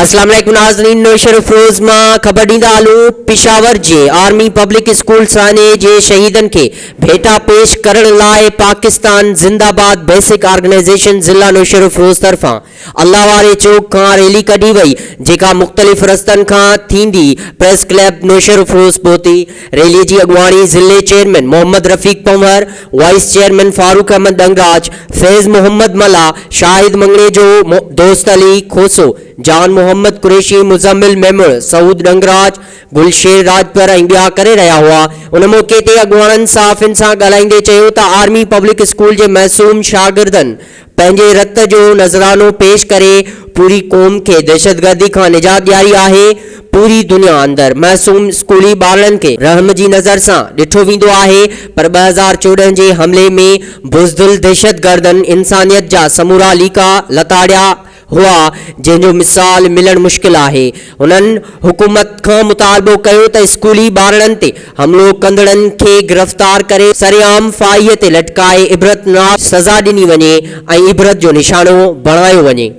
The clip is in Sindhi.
اسلام عليڪم ناظرين نوشهروفيروز مان خبر ڏيندا هلون پشاور جي آرمي پبلڪ اسڪول سانحي جي شهيدن کي ڀيٽا پيش ڪرڻ لاء پاڪستان زنده باد بيسڪ آرگنائيزيشن ضلع نوشهروفيروز طرفان الله واري چوڪ کان ريلي ڪڍي وئي جيڪا مختلف رستن کان ٿيندي پريس ڪلب نوشهروفيروز پهتي ريلي جي اڳواڻي ضلعي chairman Muhammad Rafiq Panhwar, vice chairman Farooq Ahmed Dangraj, Faiz Muhammad Mallah, Shahid Mangnejo, Dost Ali Khoso, Jan Muhammad Qureshi, Muzammil Memon, Saud Dangraj, Gulsher Rajpar ۽ ٻيا ڪري رهيا هئا. ان موقعي تي اڳواڻن صحافين سان ڳالهائيندي چيو ته آرمي پبلڪ اسڪول جي معصوم شاگردن پنهنجي رت جو نذرانو پيش ڪري پوري قوم کي دهشتگردي کان نجات ڏياري آهي، پوري دنيا اندر معصوم اسڪولي ٻارڙن کي رحم جي نظر سان ڏٺو ويندو آهي پر 2014 جي حملي ۾ بزدل دهشتگردن انسانيت جا سمورا ليڪا لتاڙيا هئا جنهن جو مثال ملڻ مشڪل آهي. هنن حڪومت کان مطالبو ڪيو ته اسڪولي ٻارڙن تي حملو ڪندڙن کي گرفتار ڪري سرعام ڦاهيء تي لٽڪائي عبرتناڪ سزا ڏني وڃي ۽ عبرت جو نشانو بڻايو وڃي.